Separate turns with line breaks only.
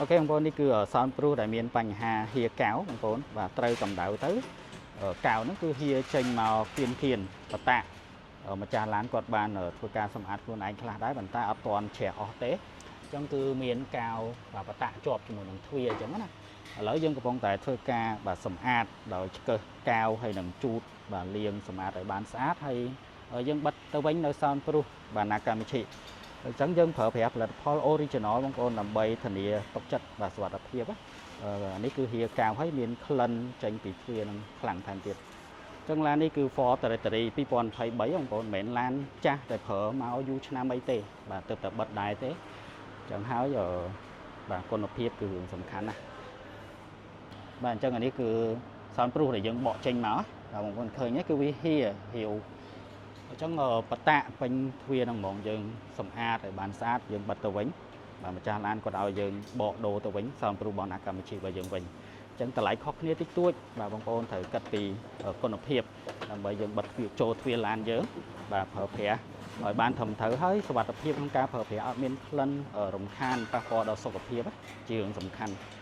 OK បងប្អូននេះគឺ sound proof ដែលមានបញ្ហាហៀកៅបងប្អូនបាទត្រូវកម្ដៅទៅកៅហ្នឹងគឺហៀចេញមកគៀនគៀនបតាក់ម្ចាស់ឡានគាត់បានធ្វើការសម្អាតខ្លួនឯងខ្លះដែរប៉ុន្តែអត់ទាន់ជ្រះអស់ទេអញ្ចឹងគឺមានកៅបាទបតាក់ជាប់ជាមួយនឹងទ្វារអញ្ចឹងណាឥឡូវយើងកំពុងតែធ្វើការបាទសម្អាតដោយឆ្កឹះកាវហើយនឹងជូតបាទលាងសម្អាតឲ្យបានស្អាតហើយយើងបិទទៅវិញនៅ sound proof បាទ Nakamichi អញ្ចឹងយើងប្រើប្រាស់ផលិតផល original បងប្អូនដើម្បីធានាទុកចិត្តបាទសុវត្ថិភាពនេះគឺហៀកាវហើយមានក្លិនចេញពីទ្វារនឹងខ្លាំងថែមទៀតអញ្ចឹងឡាននេះគឺ Ford Territory 2023បងប្អូនមិនមែនឡានចាស់តែប្រើមកយូរឆ្នាំអីទេបាទទើបតែបិទដែរទេអញ្ចឹងហើយបាទគុណភាពគឺរឿងសំខាន់ណាស់បាទអញ្ចឹងអានេះគឺ sound proof ដែលយើងបកចេញមកបាទបងប្អូនឃើញគឺវាហៀហៀវអញ្ចឹងបតាក់ពេញទ្វារហ្នឹងហ្មងយើងសម្អាតឲ្យបានស្អាតយើងបិទទៅវិញបាទម្ចាស់ឡានគាត់ឲ្យយើងបកដូរទៅវិញ sound proof របស់ Nakamichi របស់យើងវិញអញ្ចឹងតម្លៃខុសគ្នាតិចតួចបាទបងប្អូនត្រូវគិតពីគុណភាពដើម្បីយើងបិទទ្វារចូលទ្វារឡានយើងបាទប្រើប្រាស់ឲ្យបានត្រឹមត្រូវហើយសុវត្ថិភាពក្នុងការប្រើប្រាស់អត់មានក្លិនរំខានប៉ះពាល់ដល់សុខភាពជារឿងសំខាន់។